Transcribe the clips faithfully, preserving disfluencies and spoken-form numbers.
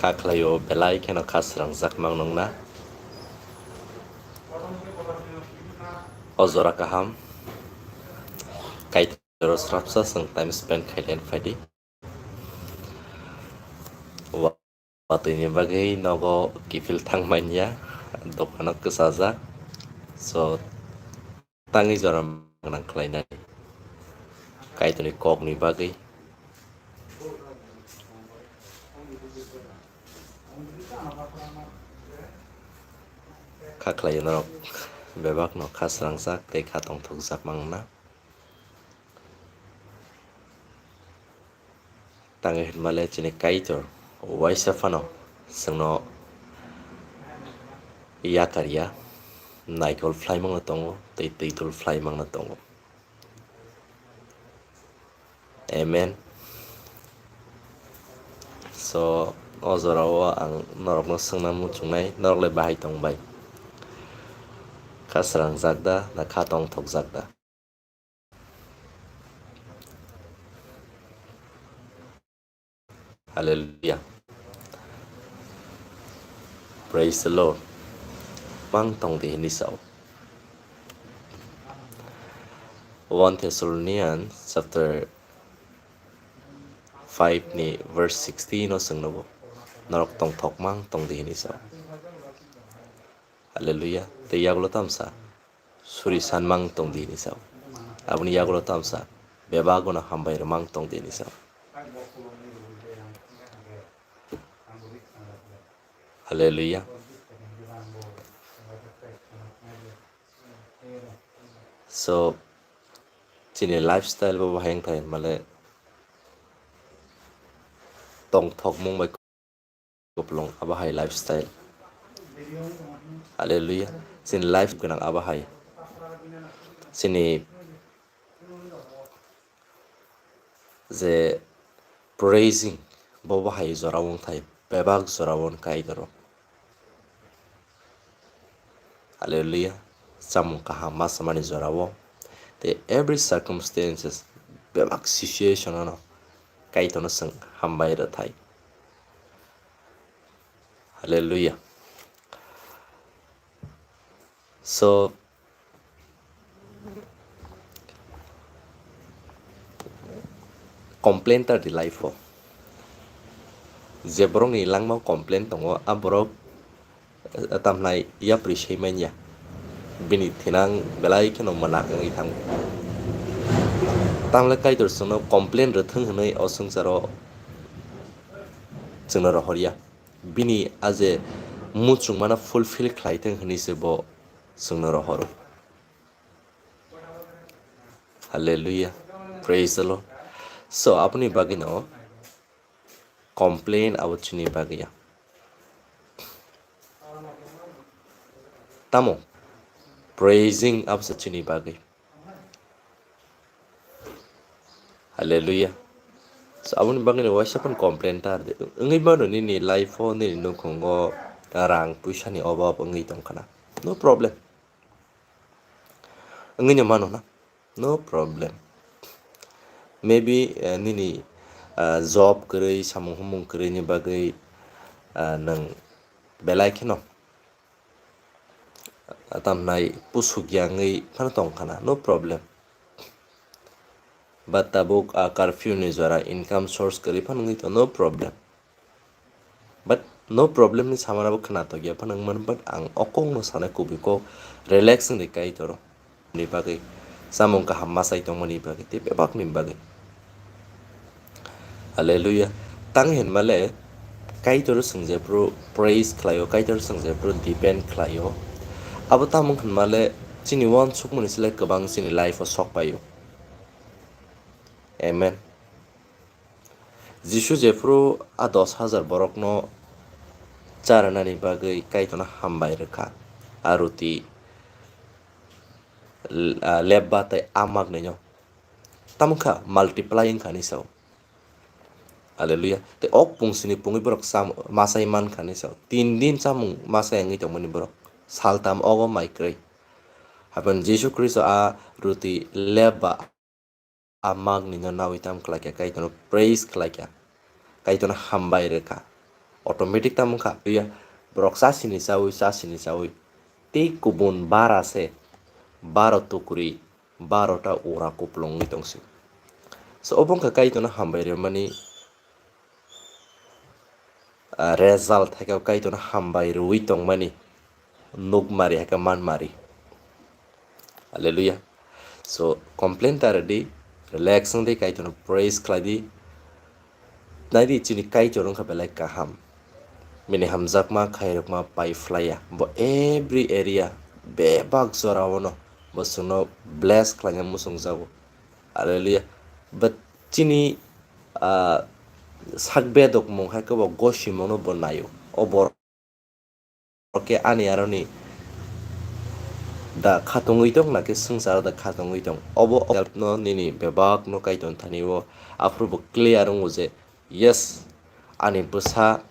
Kha khlaio, belai kheno kha srangjak mang nongna. O jora kaham. Kaitor srapsa chwng time spend khailaiyan phaidi. Wa-, watwi ni bagwi nogo kiphil thang manya, dokano kwchajak. So, tangwi jora gwnang khlainani Kaitorni kokni bagwi. Kha khlai norok bebakno kha srangjak tei kha tongthokjak mangna. Tangwi hwnmale chini Kaitor waisa phano chwngno yakarya, naikol phlaimangno tongo tei twidul phlaimangno tongo. Amen. So, o jorao ang norokno swngna muchungnai, norok le bahai tong bai? Kha srangjak da, na kha tongthokjak da? Hallelujah. Praise the Lord. Mang tong di hini sao. One Thessalonians chapter five ni verse sixteen o swng nugo. Norok tongthok mang tong di hini sao. Hallelujah. Tei yagulo tamsa suri sanmang tong di hini sao. Aboni yagulo tamsa bebak guna hambai rwmang tong di hini sao. Hallelujah. So, chini lifestyle bo bahai wngthai male tongthokmung bai Kupulung abo hai lifestyle. Hallelujah. Chini life gwnang abo hai. Chini je praising bo bo hai jora wng thai, bebak jora wng kai garo. Hallelujah. Chamung kaham ma samani jora o. Te every circumstances, bebak situation ano Kaitorno chwng hambai rw thai. Hallelujah. So, complain ta di life o. Je borok ni langma complain tongo, a borok, eh, tamnai yapri sei manya. Bini thinang belai kheno mwnak wngwi thango. Tamle Kaitor chwngno complain rwthwng hwnwi o swngcharo chwngno rohorya. Bini a je muchungmano fulfill khlaithwng hwnwi se bo chwngno rohoro. Hallelujah. Praise the Lord. So, aboni bagwino complain abo chini bagwi ya. Tamo? Praising abo se chini bagwi. Hallelujah. So, aboni bagwino waisa phano complain ta de. Wngwi mano nini life o, nini nukhungo rang puisa ni obab wngwi tongkhana. No problem. Wngwi no mano na. No problem. Maybe, eh, nini, ah, job kwrwi, samung humung kwrwi ni bagwi, ah, nwng belai kheno tamnai pusuk yangwi phano tongkhana, no problem. But tabuk, ah, curfew ni jora income source kwrwi phano wngwi tongo, no problem. But no problem ni samara bo khwnatok ya phano wngmano, but ang o kokno sanai kubui kok relax wngwi kai toro. Ni bagwi, samung kaham masai tongmani bagwi, tei bebakni bagwi. Hallelujah. Tang hinmale, Kaitor swngjepro praise khlaio, Kaitor swngjepro depend khlaio. Abo tamung hinmale, chini uansukmani slai kwbang chini life o sok paio. Amen. Jisu jephru a dos hajar borokno charwnani bagwi Kaitorno hambai rwkha, a ruti, l-, a lebba tei a magnaino. Tamo kha multiply wngkha hinwi sao. Hallelujah. Tei ok pungsini pungwi borok cham-, masai mankha hinwi sao. Tin din chamung masai wngwi tongmani borok. Saltam ogo mai kwrwi. Haphano Jisu Khristo a ruti lebba a magnaino nawi tamo khlaikha, Kaitorno praise khlaikha, Kaitorno hambai rwkha. Automatic tamo wngkha, ya, borok chasini chawi, chasini chawi. Tei kubun bara se, baro tukri, baro ta ura kuplungwi tongsi. So, obo wngkha Kaitorno hambai rwmani, ah, result, hai khe Kaitorno hambai rwui tongmani nukmari, hai khe manmari. Hallelujah. So, complain ta rwdi, relax wngdi, Kaitorno praise khlaidi. Naidi, chini Kaitor wngkha belai kaham. Bini hamjakma, khairokma pai phlaiya. Bo every area, bebak jorao no bo chwngno bless khlaina muchungjago. Hallelujah. But chini, ah, sak bedokmung hai khe bo gosimungno bo naio. O borok khe ani aroni da khatungwi tong, na khe swngcharo da khatungwi tong. Obo no nini bebak no Kaitor thani o, aphuru bo clear wngo je, yes, ani bwsa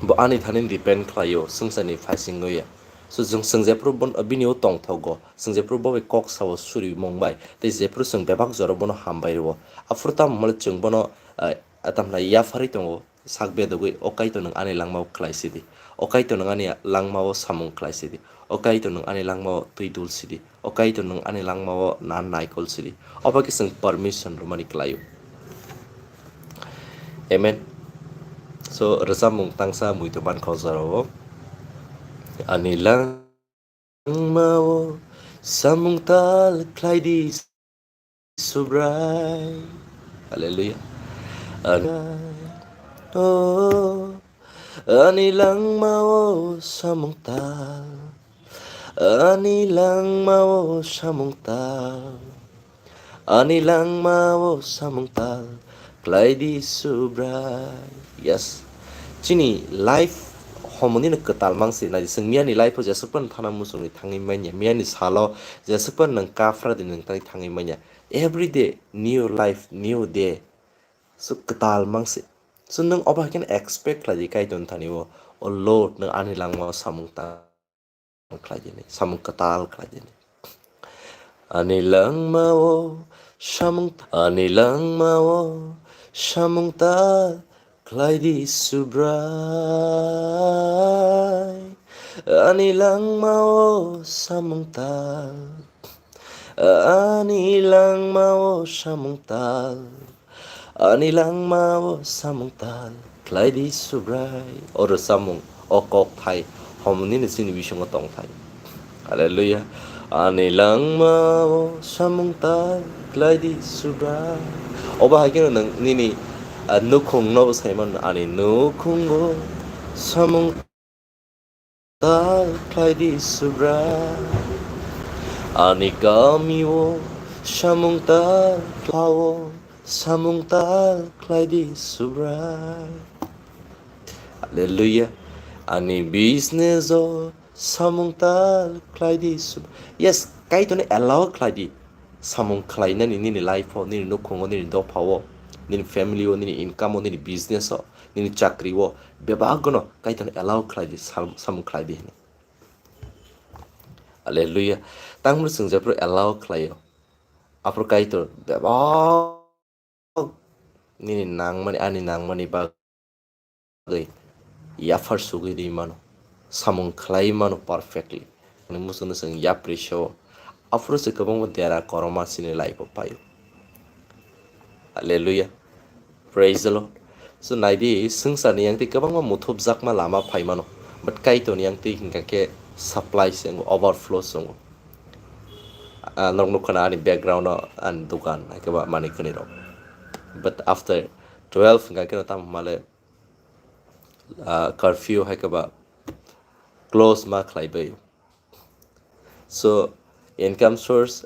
bo ani thani depend khlaio, swngcharni phaisingwi ya. So, chwng, chwng jephuru bon-, bini o tongthogo, chwng jephuru bo bai kok sao suri mung bai, tei jephuru chwng bebak jora bono hambai rwo, aphuru tamo mole chwng bono, eh, tamna yapharwi tongo. Sak bedogwi, "O Kaitor, nwng ani langmao khlai sidi. O Kaitor, nwng ani langmao samung khlai sidi. O Kaitor, nwng ani langmao twi dul sidi. O Kaitor, nwng ani langmao nan naikol sidi." Obo khe chwng permission rwmani kwlaio. Amen. So, rwchapmung tangsa muitu mankha o jorao. Ani lang Langmao samung tal khlai di, Subrai. Hallelujah. Ani, oh, ani langmao samung tal. Ani langmao samung tal. Ani langmao samung tal khlai di, Subrai. Yes. Chini life homoni no kwtal mangsi nai. Chwng miyani life o jesuk pan thana muchungwi thangwi manya. Miyani salo jesuk pan nwng kaphra di nwng tani thangwi manya. Every day, new life, new day. So kwtal mangsi. So nwng obo hai khe expect khlai di Kaitor thani o, "O Lord, nwng ani langmao samung tal khlai di, samung kwtal khlai di." Ani langmao samung, ani langmao samung tal khlai di, Subrai. Ani langmao samung tal, ani langmao samung tal. Ani langmao samung tal khlai di, Subrai. Oro samung, o kok thai, homoni ni chini bisingo tong thai. Hallelujah. Ani langmao samung tal khlai di, Subrai. Obo hai kheno nwng nini, ah, nukhung no bo sai man, ani nukhungo samung tal khlai di, Subrai. Ani kamio samung tal khlao, samung tal khlai di, Subrai. Hallelujah. Ani business o samung tal khlai di, Sub-, yes, Kaitorno allow khlai di. Samung khlainani nini life o, nini nukhungo, nini dophao, nini family o, nini income o, nini business o, nini chakri o, bebak gono Kaitorno allow khlai di, sam-, samung khlai di hwnwi. Hallelujah. Tangmani chwng jephru allow khlaio, aphuru Kaitor bebak nini nangmani, ani nangmani bagwi yaphar sugwi di mano, samung khlai mano perfectly. Ani muchungno chwng yapri seo, aphuru se kwbangma dera koroma chini life o paio. Hallelujah. Praise the Lord. So, naidi, swngcharni yang twi kwbangma muthubjakma lama phai mano, but Kaitorni yang twi hingka khe supply se wngo, overflow se wngo. Ah, norok nukha na ani background o ani dukan, hai khe ba manwi khwnwi rok. But after twelve hingka khe no tamo male, ah, curfew hai khe ba close ma khlai bai. So, income source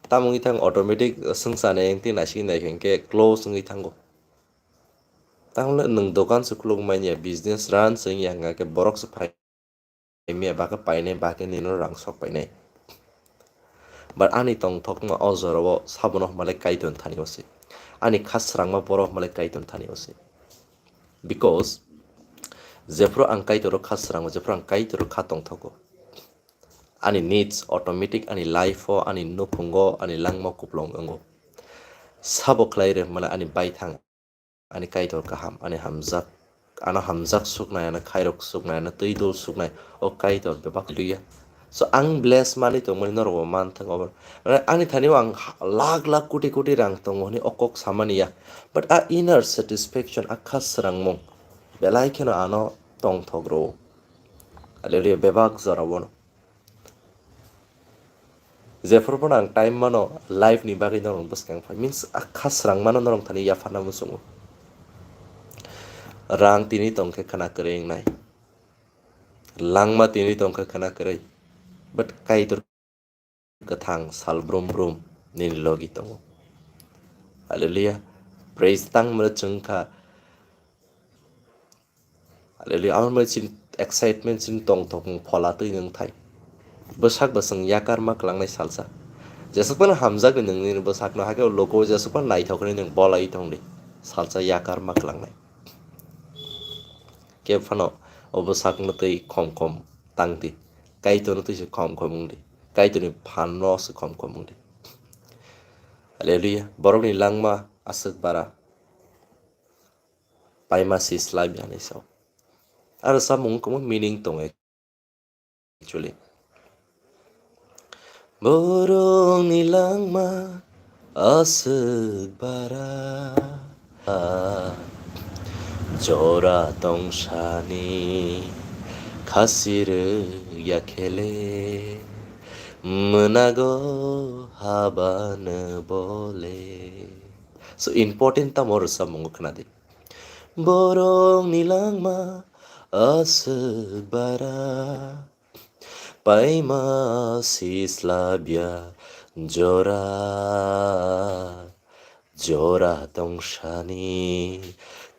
tamo wngwi thang automatic swngcharni yang twi naisingwi naikha hingke close wngwi thango. Tamo le nwng dokan se khuluk manya, business run se wngya hingka khe borok se phai maya, ba khe painai, ba khe nini rang sok painai. But ani tongthokma o jorao sabono hwnba le Kaitor thani o se. Ani kha srangma borok hwnba le Kaitor thani o se. Because jephru ang Kaitor kha srango, jephru ang Kaitor kha tongthogo, ani needs automatic ani life o, ani nukhungo, ani langma kuplung wngo. Sabo khlai rw hwnba le ani baithang, ani Kaitor kaham, ani hamjak ano hamjak suknai, ano khairok suknai, ano twi dul suknai, o Kaitor bebak liya. So ang bless manwi tongmani norok bo manthogo. Ani thani o ang lakh lakh koti koti rang tongo hwnwi o kok samani ya. But a inner satisfaction, a kha srangmung belai kheno ano tongthok rwo. Hallelujah, bebak jora bono. Jephuru phano ang time mano, life ni bagwi norok bwskang phai. Means, a kha srang mano norok thani yapharna muchungo. Rang tini tongkhe khana kwrwi wngnai. Langma tini tongkhe khana kwrwi. But Kaitor kwthang sal brum brum nini logi tongo. Hallelujah. Praise tang mano chwngkha. Hallelujah. Amo mani chini excitement chini tongthokmung phola twi nwng thai. Bwsak bo chwng yakar ma kwlangnai salsa. Jeswk phano hamjakni nwng nini bwsakno, hakhe o logo jeswk phano naithok hwnwi nwng bolai tongdi. Salsa yakar ma kwlangnai. Khe phano o bwsakno twi khom khom tangdi. Kaitorno twi se khom khom wngdi. Kaitorni phanno se khom khom wngdi. Hallelujah. Borokni langma aswk bara. Paima si slai bia hinwi sao. Aro samung kwbangma meaning tongo actually. Borokni langma aswk bara. Jora tongsani khasi rwk ya khele. Mwnago habano bole. So important tamo rwchapmungo khwnadi. Borokni langma aswk bara, paima si slabya jora, jora tongsani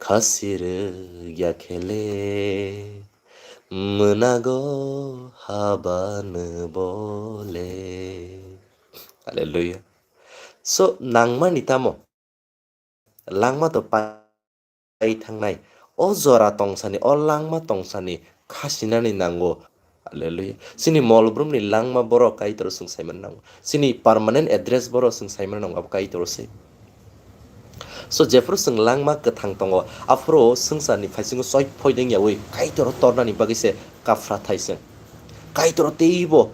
khasi rwk ya khele, mwnago habano bole. Hallelujah. So, nangmani tamo? Langma to pai thangnai. O jora tongsani, o langma tongsani khasinani nango. Hallelujah. Chini mol brumni langma borok Kaitor chwng saimani nango. Chini permanent address borok chwng saimani nango, abo Kaitor se. So, jephuru chwng langma kwthang tongo, aphuru swngcharni phaisingo choi phoi dengyawi Kaitor tornani bagwi se kaphra thai chwng. Kaitor teibo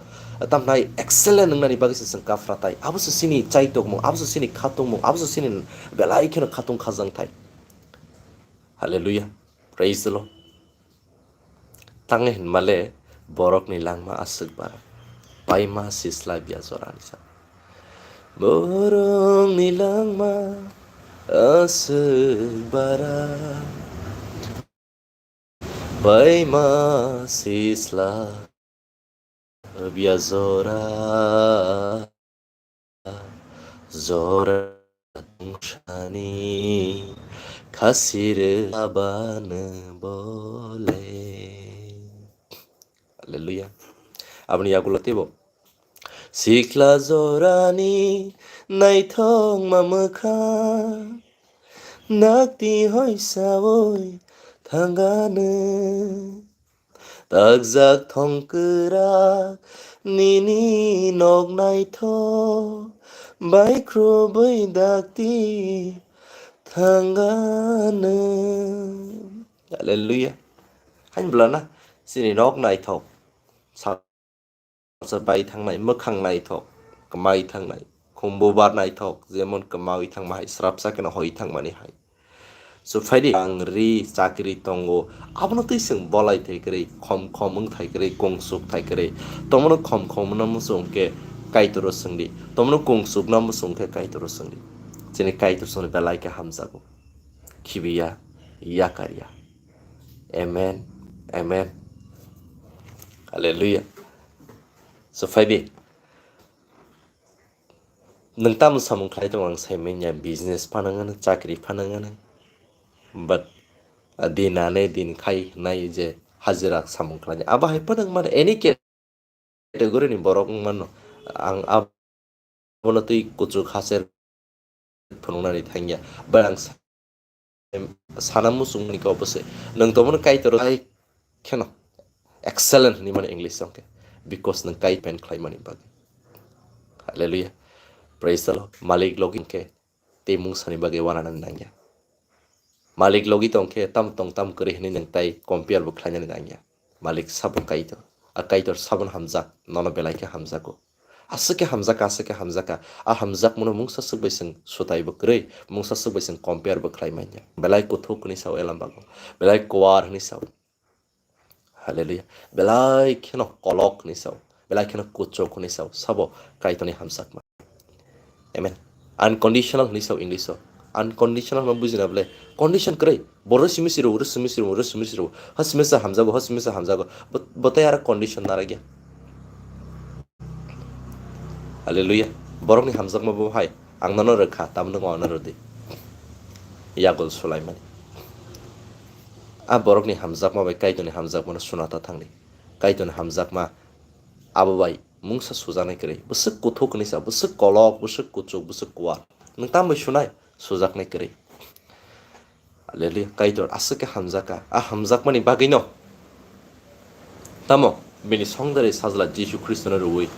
tamnai excellent wngnani bagwi se chwng kaphra thai. Abo se chini chaitokmung, abo se chini khatungmung, abo se chini belai kheno khatung khajang thai. Hallelujah. Praise the Lord. Tangnai hinmale borokni langma aswk bara. Paima sisla bia jorani sa. Borokni langma aswk bara. Paima sisla bia jora, jora tongsani khasire abano bole. Hallelujah. Aboni yagulo teibo. Sikla jorani naithokma mwkhang, nakti hoisawi thangano. Takjak thongkwrak nini nok naithok, baikrobwi dakti thangano. Hallelujah. Hain bwlana chini nok naithok. Sa- Salsa bai thangnai, mwkhang naithok, kwmai thangnai, khumbu bar naithok, jemon kwmawi thangma hai, srapsa kheno hoi thangmani hai. So phaidi ang ri chakri tongo, abono twi chwng bolai thai kwrwi, khom khom wng thai kwrwi, kungsuk thai kwrwi. Tomono khom khom no muchung khe Kaitoro swngdi, tomono kungsuk no muchung khe Kaitoro swngdi. Chini Kaitor chwngno belai khe hamjago. Khibiya, yakarya. Amen. Amen. Hallelujah. So phaidi. Nwng tamo samung khlai tongo ang sai manya, business phano ngano, chakri phano ngano. But, ah, din ane din khai nai je hajira samung khlai. Abo hai phano mane any category ni borok wng mano. Ang abono twi kuchuk hacher phunuknani thangya. But ang sa-, sana muchungmani khe obo se. Nwng tomono Kaitor hai kheno excellent hinwi mano English song khe. Because nwng Kaitor depend khlaimani bagwi. Hallelujah. Praise the Lord. Malik logi khe tei mungsani bagwi wananani nangya. Malik logi tong khe tam tong tam kwrwi hwnwi nwng tai compare bo khlainani nangya. Malik sabo Kaitor. A Kaitor sabon hamjak, nono belai khe hamjago. Aswk khe hamjaka, aswk khe hamjaka. A hamjakmano mungsa swk bai chwng swtai bo kwrwi, mungsa swk bai chwng compare bo khlai manya. Belai kuthuk hwnwi sao Elambago. Belai kuar hwnwi sao. Hallelujah. Belai kheno kolok hwnwi sao. Belai kheno kuchuk hwnwi sao. Sabo Kaitorni hamjakma. Amen. Unconditional hwnwi sao English o. Unconditional hwnba bujina bole condition kwrwi. Bo rw simi siro, rw simi siro, rw simi siro. Ha simi sa hamjago, ha simi sa hamjago. Bo, bo tei aro condition naragya. Hallelujah. Borokni hamjakma bo hai. Ang nono rwkha, tamno nwng ano rwdi. Yagul sulaimani. A borokni hamjakma bai Kaitorni hamjakmano sunata thangdi. Kaitorni hamjakma abo bai mungsa sujaknai kwrwi. Bwswk kuthuk hwnwi sa, bwswk kolok, bwswk kuchuk, bwswk kuar. Nwng tam bai sunai? Sujaknai kwrwi. Hallelujah. Kaitor aswk khe hamjaka. A hamjakmani bagwino tamo bini songdari sajla Jisu Khristono rwui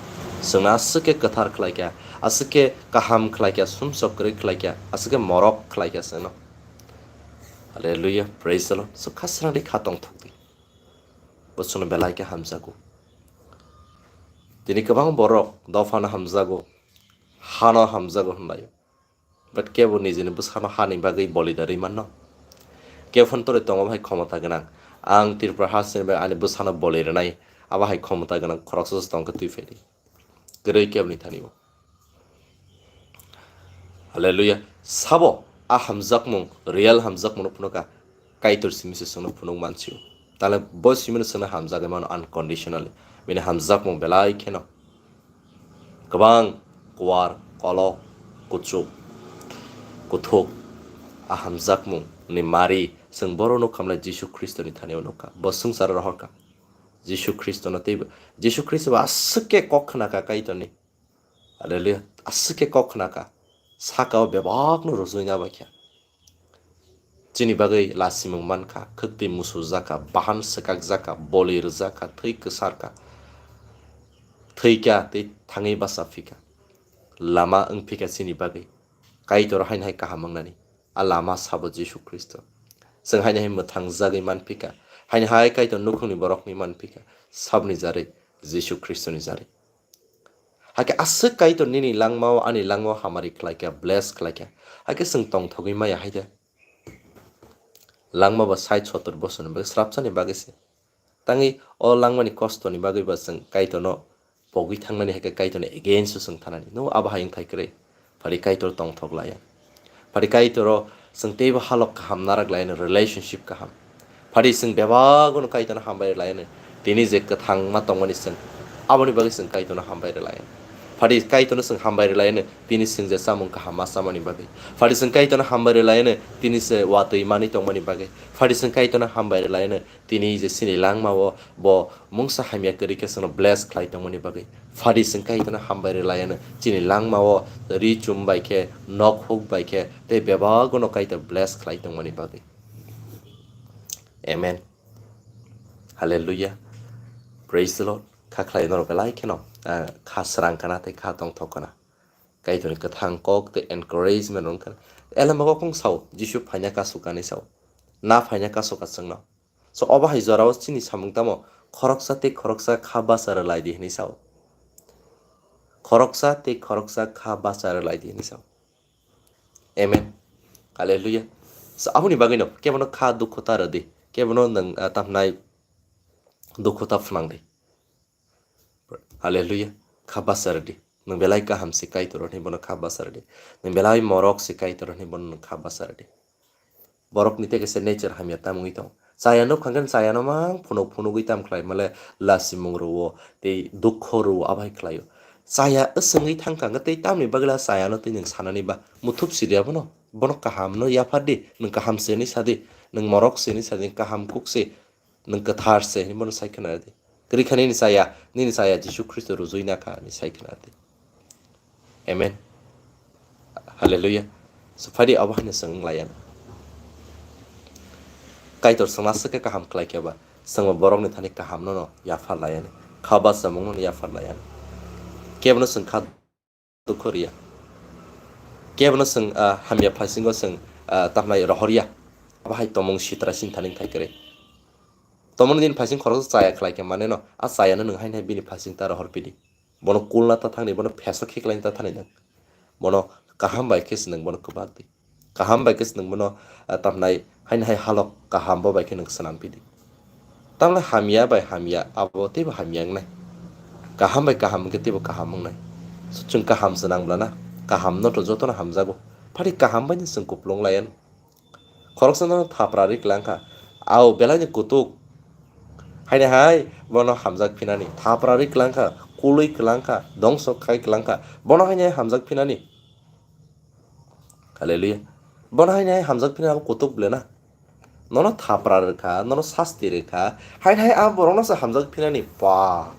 chwngno aswk khe kwthar khlaikha, aswk khe kaham khlaikha, sumsok kwrwi khlaikha, aswk khe morok khlaikha chwngno. Hallelujah. Praise the Lord. So kha srangdi, kha tongthokdi. Bo chwngno belai khe hamjago. Tini kwbang borok dophano hamjago, hano hamjago hwnlaio. But kebo nijini bwsano hani bagwi bolidarwi manno. Kebo phano torwi tongo abo hai khomota gwnang. Ang Tripura hasteni bai ani bwsano boli rwnai, abo hai khomota gwnang khoroksa se tongkhe twi phaidi. Kwrwi keboni thani bo. Hallelujah. Sabo a hamjakmung, real hamjakmungno phunukha. Kaitor simi se chwngno phunuk mansio. Tale bo simino chwngno hamjagwi mano unconditionally. Bini hamjakmung belai kheno kwbang kuar, kolok, kuchuk, kuthuk. A hamjakmung ni mari chwng boro nukha mle Jisu Khristoni thani o nukha. Bo swngcharo rohorkha. Jisu Khristono teibo, Jisu Khristo bo aswk khe kok khna kha Kaitorni. Hallelujah. Aswk khe kok khna kha. Saka o bebakno rwjui na bai kha. Chini bagwi lasimung man kha, khwktwi musu jak kha, bahan swkak jak kha, boli rwjak kha, thwi kwsar kha. Thwi kha tei thangwi bacha phi kha. Lama wng phi kha chini bagwi. Kaitor haino hai kaham wngnani. A lama sabo Jisu Khristo. Chwng haino hai mwthang jagwi man phi kha. Haino hai Kaitor nukhungni borokni man phi kha. Saboni jarwi, Jisu Khristoni jarwi. Hakhe aswk Kaitor nini langmao, ani langmao hamari khlai kha, bless khlai kha. Hakhe chwng tongthogwi maya hai de. Langma bo sait sotor bosorni bagwi srapsani bagwi se. Tangwi o langmani kostoni bagwi ba chwng Kaitorno pogwi thangnani hai khe Kaitorni against o chwng thanani. No abo hai wngthai kwrwi. Phari Kaitor tongthok laya. Phari Kaitoro chwng teibo halok kaham narak layano, relationship kaham. Phari chwng bebagono Kaitorno hambai rwlayano. Tini je kwthangma tongmani chwng, aboni bagwi chwng Kaitorno hambai rwlayano. Phari Kaitorno chwng hambai rwlayano, tini chwng je chamung kaham ma chamani bagwi. Phari chwng Kaitorno hambai rwlayano, tini se watwi manwi tongmani bagwi. Phari chwng Kaitorno hambai rwlayano, tini je chini langmao bo mungsa hamya kwrwi khe chwngno bless khlai tongmani bagwi. Phari chwng Kaitorno hambai rwlayano, chini langmao ri chum bai khe, nok huk bai khe, tei bebagono Kaitor bless khlai tongmani bagwi. Amen. Hallelujah. Praise the Lord. Kha khlai norok belai kheno, ah, kha srang kana tei kha tongthok kana. Kaitorni kwthang kok tei encouragement rwng kha. Elembakok wng sao, Jisu phaina kasu kani sao. Na phaina kasu ka chwngno. So, obo hai jorao chini samung tamo khoroksa tei khoroksa kha bacha rwlai di hwnwi sao. Khoroksa tei khoroksa kha bacha rwlai di hwnwi sao. Amen. Hallelujah. So, aboni bagwino kebono kha dukhu ta rwdi. Kebono nwng, ah, tamhnai dukhu ta phnang di. Hallelujah. Kha bacha rwdi. Nwng belai kaham se Kaitor hwnwi bono kha bacha rwdi. Nwng belai morok se Kaitor hwnwi bono nwng kha bacha rwdi. Borokni tei kaisa nature hamya tamungwi tong. Chaya nuk kha khe chayano mang phunuk phunugwi tam khlai male lasimung rwo tei dukho rwo abo hai khlaio. Chaya wswngwi thang kha khe tei tamni bagwi la chayano tei nwng sanani ba muthup sidi abono. Bono kahamno yaphar di, nwng kaham se hwnwi sa di, nwng morok se hwnwi sa di, nwng kaham kuk se. Nwng kwthar se hwnwi bono sai khna rwdi. Kwrwi kha nini chaya, nini chaya Jisu Khristo rwjui na kha hwnwi sai khna rwdi. Amen. Hallelujah. So, phaidi abo haino chwng wng laiya. Kaitor chwngno aswk khe kaham khlai khe ba, chwngbo borokni thani kahamno no yaphar laiya ni. Kha bacha mungno no yaphar laiya ni. Kebono chwng kha dukhu rwya. Kebono chwng, ah, hamya phlaisingo chwng, ah, tamhnai rohorya. bahai tomung sitra sin thani thai kwrwi. Tomung din phasing khoroksa chaya khlai khe mane no, a chaya no nwng haini hai bini phasing ta rohor pidi. Bono kulna ta thangni, bono pheso khiklai ta thani nwng. Bono kaham bai khe se nwng bono kwbak di. Kaham bai khe se nwng bono, ah, tamnai haini hai halok kaham bo bai khe nwng swnam pidi. Tamle hamya bai hamya, abo teibo hamya wngnai. Kaham bai kaham hwnkhe teibo kaham wngnai. Chwng kaham se nang bla na, kaham no to jotono hamjago. Phadi kaham bai no chwng kupulung laiya no. Khoroksa no thapra ri kwlang kha. Ao belai ni kutuk. Haini hai bono hamjak phinani. Thapra ri kwlang kha, kului kwlang kha, dongso khai kwlang kha. Bono haini hai hamjak phinani. Hallelujah. Bono haini hai hamjak phinani abo kutuk ble na. Nono thapra rwkha, nono sasti rwkha, haini hai a borokno se hamjak phinani pa.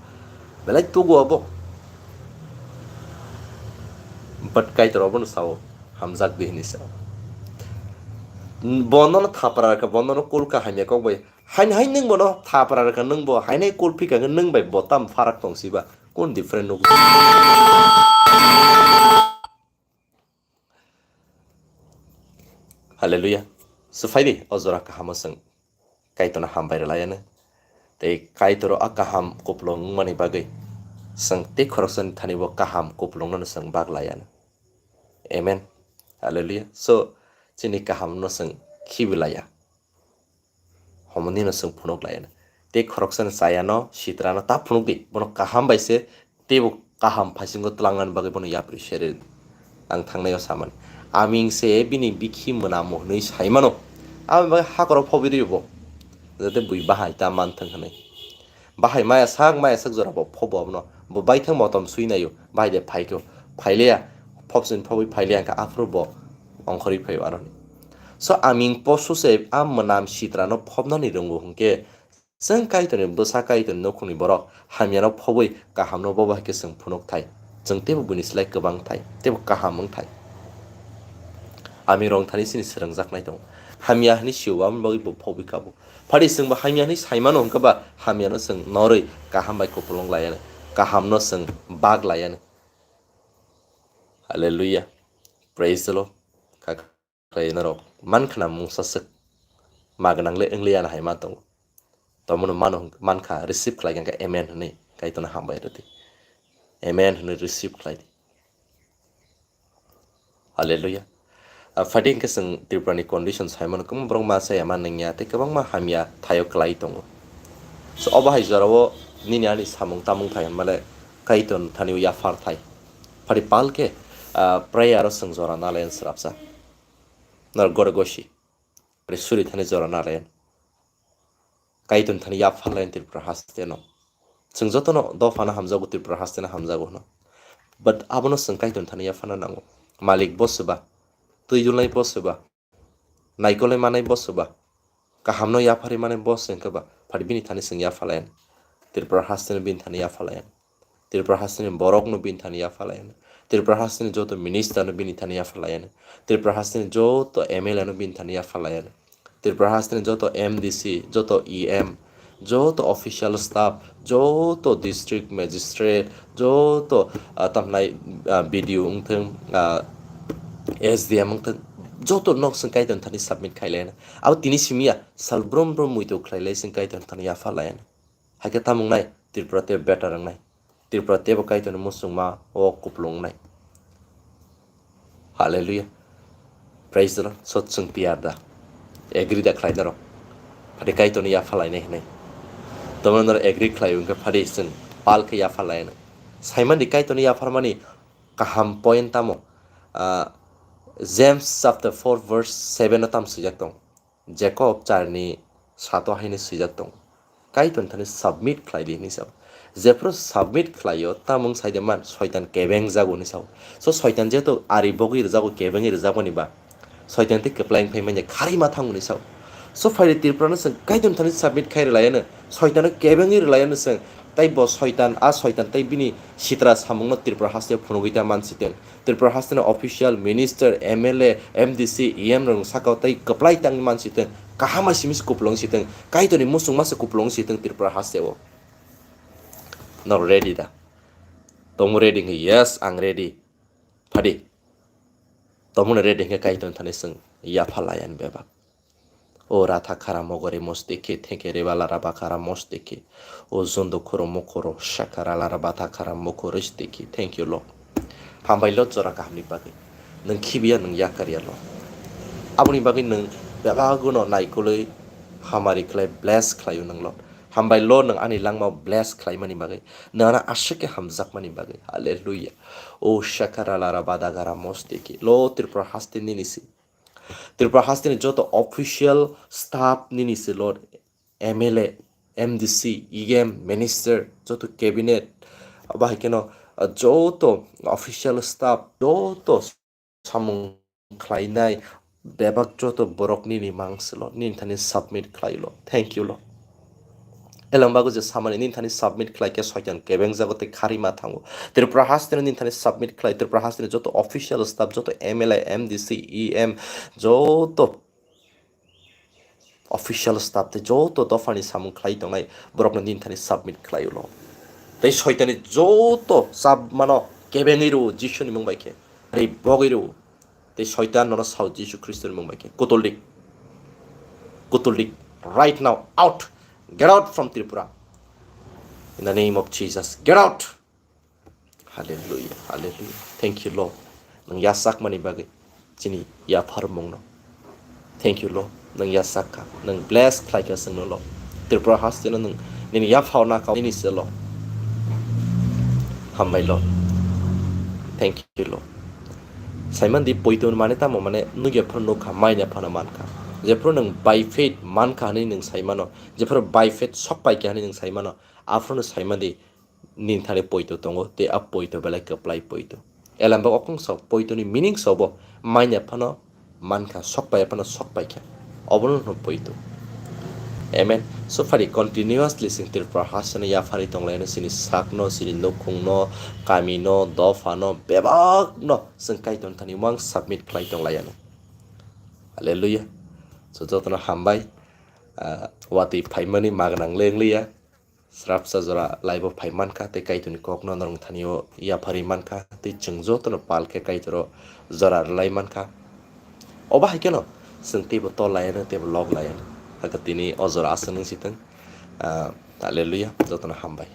Belai tugo abo. But Kaitor abono sao, hamjak di hinwi sao. Bo nono thapra rwkha, bo nono kulka hamya kok bai. Haini hai nwng bono thapra rwkha, nwng bo haini hai kul phika hwnkhe nwng bai bo tam pharak tong siba. Kun different nuk. Hallelujah. Swphai di, o jora kahamo chwng Kaitorno hambai rwlaiano. Tei Kaitoro a kaham kupulung wngmani bagwi chwng tei khoroksani thani bo kaham kupulungno chwng bak laiano. Amen. Hallelujah. So, chini kahamno chwng khibi laiya. Homoni no chwng phunuk laiya. Tei khoroksani chayano, sitrano ta phunuk di. Bono kaham bai se, teibo kaham phaisingo twlangnani bagwi bono yapri seri. Ang thangnaio samani. Aming se bini bikhi mwnamo hwnwi saimano. Aboni bagwi hakhoro phobwi rw bo. Jate bui bahai ta manthwng hwnwi. Bahai maya sak, maya sak jora bo phobo abono. Bo baithang motom sui naio. Bahai de phaikho. Phaileya. Phobsini phobwi phaileya hwnkhe aphuru bo ongkhorwi phaio aroni. So aming po suse a mwnam sitrano phobnani rwngo hwnkhe, chwng Kaitorni bwsa, Kaitorni nukhungni borok hamyano phobwi kahamno bo bahai khe chwng phunuk thai. Chwng teibo buini slai kwbang thai, teibo kaham wng thai. Aming rong thani chini swrwngjaknai tongo. Hamya hwnwi sio, aboni bagwi bo phobwi kabo. Phadi chwngbo hamya hwnwi saimano hwnkhe ba hamyano chwng norwi kaham bai kupulung laiya, kahamno chwng bak laiya. Hallelujah. Praise the Lord. Kha-, khlai norok man khna mungsa swk ma gwnang le wng liya na hai ma tongo. Tomono mano hwn-, man kha receive khlai kha amen hwnwi Kaitorno hambai rwdi. Amen hwnwi receive khlai di. Hallelujah. Ah, phadi hwnkhe chwng Tripura ni condition saimano kwbangma borok ma chaya ma nungya tei kwbangma hamya thaio kwlai tongo. So obo hai jorao nini ani samung tamung thai hwnmale Kaitor thani o yaphar thai. Phadi pal khe, ah, prayer o chwng jora nalayan srapsa. Nor gore gosi. Phadi suri thani jora nalayan. Kaitor thani yaphar layan Tripura haste no. Chwng jotono dophano hamjago, Tripura haste no hamjago hwno. But abono chwng Kaitor thani yapharna nango. Malik bo swba, twi dulnai bo swba, naikolai manai bo swba, kahamno yapharwi manai bo se hwnkhe ba, phadi bini thani chwng yapha layan. Tripura hasteni bini thani yapha layan. Tripura hasteni borokno bini thani yapha layan. Tripura hasteni joto minister no bini thani yapha layan. Tripura hasteni joto M L A no bini thani yapha layan. Tripura hasteni joto M D C, joto E M, joto official staff, joto district magistrate, joto, ah, tamnai, ah, B D O wngthung, ah, S D M wngthung, joto nok chwng Kaitor thani submit khai layan. Abo tini simi ya, sal brum brum muitu khlai lai chwng Kaitor thani yapha layan. Hai khe tamo wngnai, Tripura tei better wngnai. Tripura teibo Kaitorni muchungma o kupulung wngnai. Hallelujah. Praise the Lord. So chwng tiyar da? Agree da khlai norok? Phadi Kaitorni yapha lainai hinwi. Tomo norok agree khlai wngkhe phadi chwng pal khe yapha lainai. Saimandi Kaitorni yapharmani kaham point tamo? Ah, James chapter four verse seven o tamo swijak tong. Jacob charni sato haino swijak tongo, Kaitor thani submit khlai di hinwi sao. Jephru submit khlaio, tamung saide man, Soitan kebeng jago hinwi sao. So Soitan jehetu ari bogwi rwjago, kebengwi rwjakmani ba, Soitan tei kwplai wngphai manya kharwi ma thango hinwi sao. So phaidi Tripura no chwng Kaitor thani submit khai rwlaiano, Soitan no kebengwi rwlaiano chwng, tei bo Soitan, a Soitan tei bini sitra samungno Tripura hasteo phunugwi ta mansitwng. Tripura hasteni official, minister, M L A, M D C, E M rok saka tei kwplai tangwi mansitwng, kaham bai simi se kupulung sitwng, Kaitorni muchungma se kupulung sitwng Tripura hasteo. Norok ready da? Tongmo ready hwnkhe, yes, ang ready. Phadi. Tongmoni ready hwnkhe Kaitorni thani chwng yapha layan bebak. O ratha khara mogore mosteke, theke reba lara bakara mosteke. O zondo khoro mokoro sakara lara bata khara mokoro steke. Thank you, Lord. Hambai Lord, jora kahamni bagwi. Nwng khibiya, nwng yakarya, Lord. Aboni bagwi nwng bebaguno naikolwi hamari khlai, bless khlaio nwng, Lord. Hambai Lord, nwng ani langma bless khlaimani bagwi. Nwng ano aswk khe hamjakmani bagwi. Hallelujah. O sakara lara badagara mosteke. Lord, Tripura haste nini si. Tripura hasteni joto official staff nini se, Lord, M L A, M D C, E M, minister, joto cabinet, abo hai kheno, ah, joto official staff, joto samung khlainai bebak joto borok nini mang se, Lord, nini thani submit khlai, Lord. Thank you, Lord. Elong bago je samani nini thani submit khlai khe soitan kebeng jago tei khari ma thango. Tripura hasteni nini thani submit khlai, Tripura hasteni joto official staff, joto M L A, M D C, E M, joto official staff tei joto dophani samung khlai tongnai borokno nini thani submit khlai ulo. Tei soitani joto chap mano kebengwi rwo Jisuni mung bai khe. Ari bogwi rwo. Tei soitan nono sao Jisu Khristoni mung bai khe. Kutuldik. Kutuldik. Right now, out. Get out from Tripura. In the name of Jesus, get out. Hallelujah, hallelujah. Thank you, Lord. Nwng yachakmani bagwi chini yapharmungno. Thank you, Lord. Nwng yachak kha, nwng bless khlai kha chwngno, Lord. Tripura hasteno nwng nini yaphao na kau nini se, Lord. Hambai, Lord. Thank you, Lord. Saimandi poito mane tamo mane nugya phano nukha, manya phano mankha. Jephuru nwng by faith mankha hinwi nwng saimano, jephuru by faith sok paikha hinwi nwng saimano, aphuru saimandi nini thani poito tongo, tei a poito belai kwplai poito. Elambak okong sok poitoni meaning sobo, manya phano mankha, sok paiya phano sok paikha. Obono hwno poito. Amen. So phari continuously chwng Tripura hasteni yaphari tonglaino, chini sakno, chini nukhungno, kamino, dophano, bebakno chwng Kaitorni thani mang submit khlai tonglaiano. Hallelujah. So jotono hambai, ah, watwi phaimani magnang lengliya. Srapsa jora laibo phai mankha, tei Kaitorni kokno norok thanio yapharwi mankha, tei chwng jotono pal khe Kaitoro jora rwlai mankha. Obo hai kheno chwng teibo tol laiano, teibo lok laiano. Hakhe tini o jora aswk nung si thung. Ah, hallelujah, jotono hambai.